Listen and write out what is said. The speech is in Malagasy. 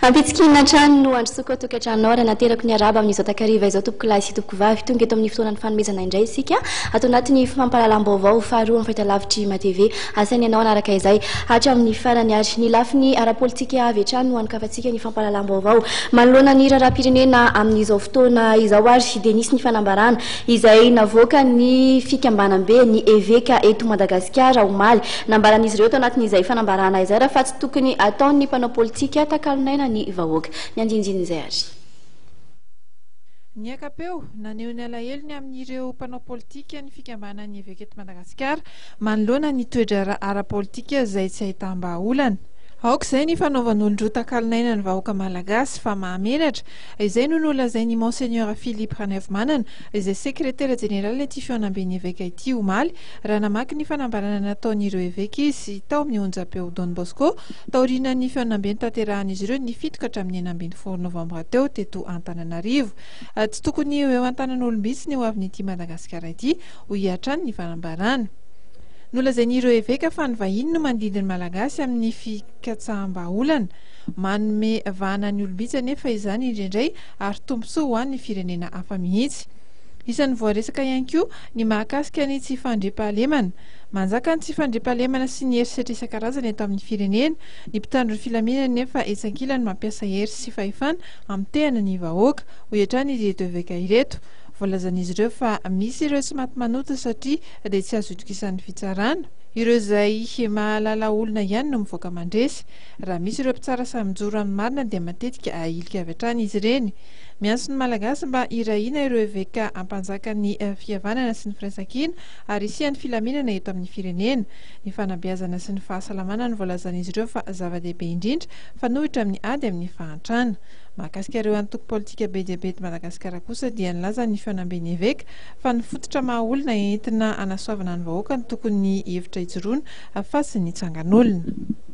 Ampitsikiana hatrany no androsoako ao tokantranonao ary anaterako ny arahaba amin'izao takariva izao tompokolahy sy tompokovavy. Tonga eto amin'ny fotoanan'ny fanomezana indray isika ato anatin'ny fampahalalam-baovao faharoa amin'ny fahitalavitry MATV. Asaina ianao hanaraka izay hatramin'ny farany ary ny lafiny ara-politika avy hatrany no hanokafantsika ny fampahalalam-baovao. Manoloana ny raharaham-pirenena amin'izao fotoana izao ary dia nisy ny fanambarana izay navoakan'ny fikambanam-be ny eveka eto Madagasikara omaly. Nambaran'izy ireo tao anatin'izay fanambarana izay raha fa tsy tokony ataon'ny mpanao politika takalonaina ny vahoaka. Ny andinindin'izay ary. Niaka-peo, naneho ny alahelony amin'ireo mpanao politika ny fikambanan'ny eveka eto Madagasikara manoloana ny toe-draharaha ara-politika izay tsy ahitam-bahaolana. Aoka izay ny fanaovan'olon-droa takalonaina ny vahoaka malagasy fa mahamenatra. Izay no nolazain'i Monseigneur Philippe Ranaivomanana, izay sekretera jeneralin'ity fihaonamben'ny eveka ity omaly, raha namaky ny fanambarana nataon'ireo eveka izy tao amin'ny onjam-peo Don Bosco taorianan'ny fihaonambe notanterahan'izy ireo ny 7 ka hatramin'ny 16 novambra teo teto Antananarivo. Tsy tokony ho eo an-tanan'olom-bitsy ny ho avin'ity Madagasikara ity, hoy hatrany ny fanambarana. Nolazain'ireo eveka fa ny vahiny no mandidy ny Malagasy amin'ny fikatsaham-bahaolana. Manome vahana ny olom-bitsy anefa izany indraindray ary tombontsoa ho an'ny firenena hafa mihitsy. Isan'ny voaresaka ihany koa ny mahakasika ny tsy fandriampahalemana. Manjaka ny tsy fandriampahalemana sy ny herisetra isan-karazany eto amin'ny firenena. Ny mpitandro ny filaminana nefa etsy ankilany mampiasa hery sy fahefana hamotehana ny vahoaka, hoy hatrany ireto eveka ireto. Voalazan'izy ireo fa misy ireo tsy maty manota satria dia tsy azo itokisan'ny fitsarana. Ireo izay mahalala olona ihany no mivoaka mandresy. Raha misy ireo mpitsara sahy mijoro amin'ny marina dia matetika ahilika avy hatrany izy ireny. Miantso ny Malagasy mba hirahina ireo eveka hampanjaka ny fihavanana sy ny firaisankina ary hisian'ny filaminana eto amin'ny firenena. Ny fanabeazana sy ny fahasalamana no voalazan'izy ireo fa zava-dehibe indrindra fanohitra amin'ny ady amin'ny fahantrana. Mahakasika ireo antoko politika be dia be eto Madagasikara kosa dia nilaza ny fihaonamben'ny eveka fa ny fototra maha olona entina hanasoavana ny vahoaka no tokony hevitra hijoroana fa tsy ny tsangan'olona.